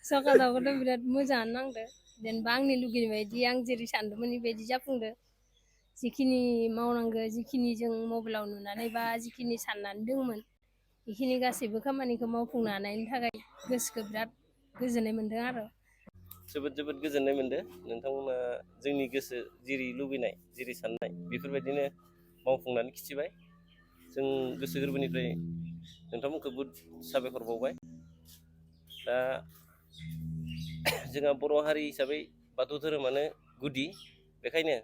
सकारावथ' बिराद मोजाङानो नांदो जेनेबा आंनि लुगैनाय बायदि आं जेरै सानदोंमोन बेबायदि जाफुंदो जिखिनि मावनांगो जिखिनि जों मबाइलाव नुनानै बा जिखिनि साननानै दंमोन बेखिनि गासैबो खामानिखौ मावफुंनो हानायनि थाखाय गोसोखौ बिराद गोजोननाय मोन्दों आरो जोबोद गोजोननाय मोनदों नोंथांमोना जोंनि गोसो जेरै लुबैनाय जेरै साननाय बेफोरबायदिनो मावफुंनानै खिथिबाय जों गोसो गोरबोनिफ्राय नोंथांमोनखौ बहुद साबायखर बावबाय दा जोंहा बर' हारि हिसाबै बाथौ धोरोमानो गुदि बेखायनो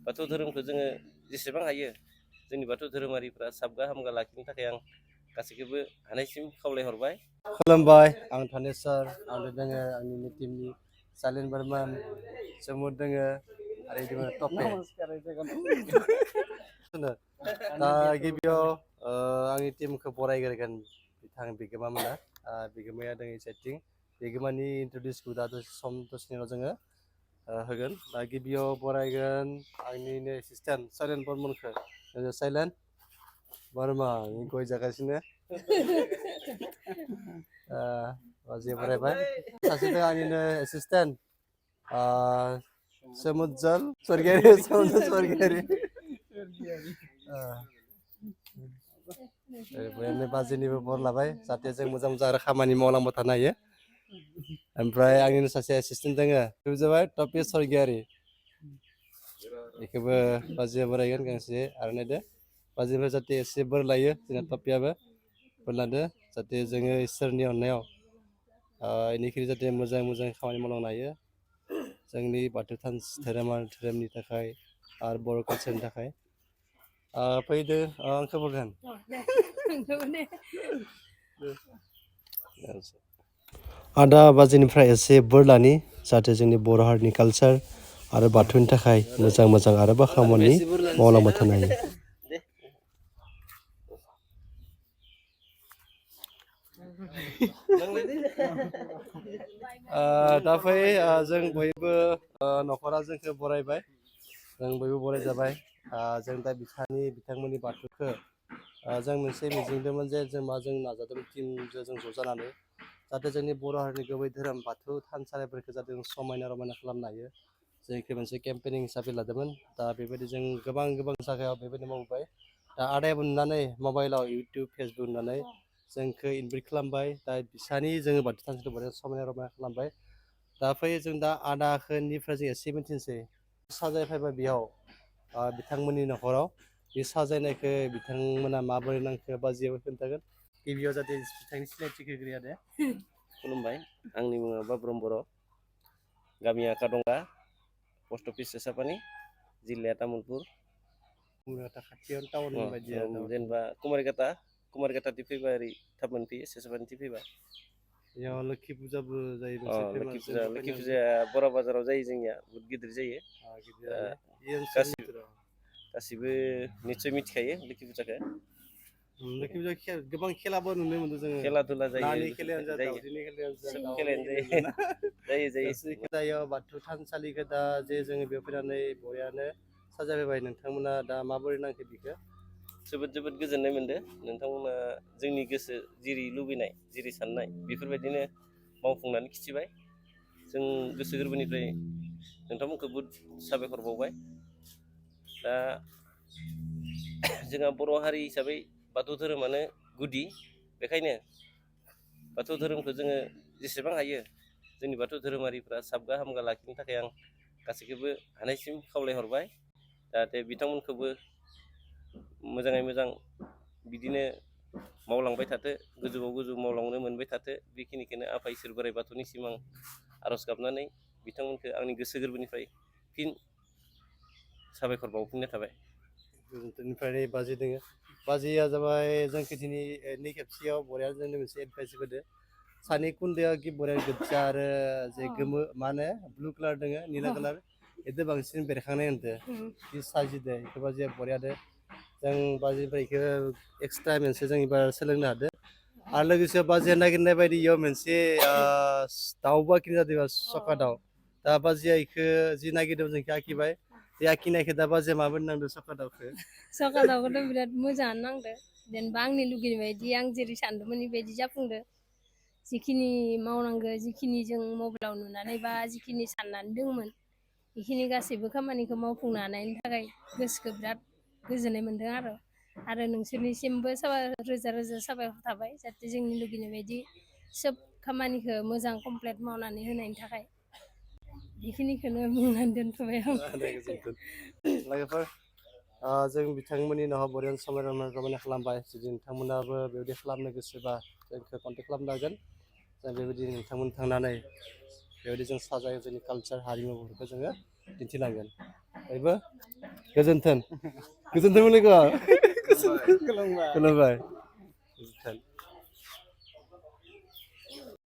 बाथौ धोरोमखौ जोङो जेसेबां हायो जोंनि बाथौ धोरोमारिफ्रा साबगा हामगा लाखिनो थाखाय आं गासैखौबो हानायसिम खावलायहरबाय खुलुमबाय आं थानेस्वर आं दोङो आंनि टिमनि सालिन बर्मान जमुद दोङो आरो बिदिनो टपे दा गिबियाव आंनि टिमखौ बरायग्रोगोन बिथां बिगोमा मोना बिगोमाया दोङो सेटिं बिगोमानि इन्ट्रडिउसखौ दा सम दसेनि उनाव जोङो होगोन दा गिबियाव बरायगोन आंनिनो एसिस्टेन्ट साइलेन बर्मनखौ साइलेन बर्मा गय जागासिनो बाजै बरायबाय सासे दङ आंनिनो एसिस्टेन्ट सोमुज्जल स्वर्गियारि स्वर्गियारि बेनो बाजिनिबो बर लाबाय जाहाथे जों मोजां मोजां आरो खामानि मावलांबाय थानो हायो ओमफ्राय आंनिनो सासे एसिस्टेन्ट दोङो बेबो जाबाय टपि स्वर्गियारि बेखौबो बाजिया बरायगोन गांसे आर'नाइदो बाजिनिफ्राय जाहाथे एसे बोर लायो जोंना टपियाबो बोर लादो जाहाथे जोङो इसोरनि अननायाव बेनिख्रुइ जाहाथे मोजां मोजां खामानि मावलांनो हायो जोंनि बाथौ धोरोमनि थाखाय आरो बर' कालचारनि थाखाय फैदो आंखौ बुंगोन आदा बाजिनिफ्राय एसे बोर लानि जाहाथे जोंनि बर' हारिनि कालचार आरो बाथौनि थाखाय मोजां मोजां आरोबाव खामानि मावलांबाय थानो हायो दा फै जों बयबो न'खरा जोंखौ बरायबाय जों बयबो बरायजाबाय जों दा बिथांमोननि बाथौखौ जों मोनसे मिजिंदोंमोन जे जों नाजादोंमोन टिमजों जों ज' जानानै जाहाथे जोंनि बर' हारिनि गुबै धोरोम बाथौ थानसालिफोरखौ जाहाथे जों समायना रमायना खालामनो हायो जोंखौ मोनसे केम्पेनिं हिसाबै लादोंमोन दा बेबायदि जों गोबां जायगायाव बेबायदि मावबाय दा आदायाबो नुनानै मबाइलाव इउटुब फेसबुक नुनानै जोंखौ इनभाइट खालामबाय दा बिसानि जोङो बाथौ थानसालिखौ समायना रमायना खालामबाय दा फैयो जों दा आदानिफ्राय जों एसे मिथिनोसै साजायफैबाय बेयाव बिथांमोननि न'खराव बे साजायनायखौ बिथांमोना माबोरै नांखो बा जेबो खोन्थागोन गिबियाव जाहाथे बिथांनि सिनायथिखौ होग्रोया दे खुलुमबाय आंनि मुङा बाब्रम बर' गामिया कादंगा पस्ट अफिस सेसापानि जिल्लाया तामुलपुर खाथियावनो टाउन बायदि जेनेबा कुमारिकाटा फैबा ओरै थाब मोनफैयो सेसापानिथि फैबा बेयाव लोखि फुजाबो जायो लोखि फुजाया बर' बाजाराव जायो जोंनिया बहुद गिदिर जायो गासिबो निस्सय मिथिखायो लोखि फुजाखौ लोखि फुजा गोबां खेलाबो नुनो मोनदों जोङो खेला दुला जायो नानि खेलायानो जा दावदैनि खेलायानो जा बाथौ थानसालिखौ दा जे जोङो बेयाव फैनानै बरियानो साजायफैबाय नोंथांमोना दा माबोरै नांखो बेखौ जोबोद गोजोननाय मोनदों नोंथांमोना जोंनि गोसो जेरै लुबैनाय जेरै साननाय बेफोरबायदिनो मावफुंनानै खिथिबाय जों गोसो गोरबोनिफ्राय नोंथांमोनखौ बहुद साबायखर बावबाय दा जोंहा बर' हारि हिसाबै बाथौ धोरोमानो गुदि बेखायनो बाथौ धोरोमखौ जोङो जेसेबां हायो जोंनि बाथौ धोरोमारिफ्रा साबगा हामगा लाखिनो थाखाय आं गासैखौबो हानायसिम खावलायहरबाय जाहाथे बिथांमोनखौबो मोजाङै मोजां बिदिनो मावलांबाय थाथो गोजौआव गोजौ मावलांनो मोनबाय थाथो बेखिनिखौनो आफा इसोर बोराइ बाथौनिसिम आं आर'ज गाबनानै बिथांमोनखौ आंनि गोसो गोरबोनिफ्राय फिन साबायखर बावफिननाय थाबाय गोजोनथोनिफ्राय बाजै दोङो बाजैया जाबाय जोंखौ दिनै नै खेबसेयाव बरिया जोंनो मोनसे एडभाइस होदो सानै खुन्दैया बरिया गोजा आरो जे गोमो मा होनो ब्लु कालार दोङो निला कालार बेदो बांसिन बेरखांनाय होनदों बे साजिदो बेखौ बाजैया बरियादो जों बाजैनिफ्राय बेखौ एक्सट्रा मोनसे जों एबार सोलोंनो हादों आरो लोगोसे बाजैया नागिरनाय बायदि इयाव मोनसे दाउबो आखिनाय जादों सखा दाउ दा बाजैया बेखौ जि नागिरदों जों आखिबाय बे आखिनायखौ दा बाजैया माबोरै नांदों सखा दाउखौथ' बिराद मोजाङानो नांदो जेनेबा आंनि लुगैनाय बायदि आं जेरै सानदोंमोन बेबायदि जाफुंदो जिखिनि मावनांगौ जिखिनि जों मबाइलाव नुनानै बा जिखिनि साननानै दंमोन बेखिनि गासैबो खामानिखौ मावफुंनो हानायनि थाखाय गोसोखौ बिराद गोजोननाय मोन्दों आरो नोंसोरनिसिमबो रोजा रोजा साबायखर थाबाय जाहाथे जोंनि लुगैनाय बायदि सोब खामानिखौ मोजां कमप्लिट मावनानै होनायनि थाखाय बेखिनिखौनो बुंनानै दोनथ'बाय आं लोगोफोर जों बिथांमोननि उनाव बरियान समायना खालामबाय जुदि नोंथांमोनाबो बेबायदि खालामनो गोसोबा जोंखौ कन्टेक्ट खालामनो हागोन जों बेबायदि नोंथांमोन थांनानै बेबायदि जों साजाय जोंनि कालचार हारिमुफोरखौ जोङो दिन्थिलांगोन बयबो गोजोन्थों गोजोन्थों लोगो खुलुमबाय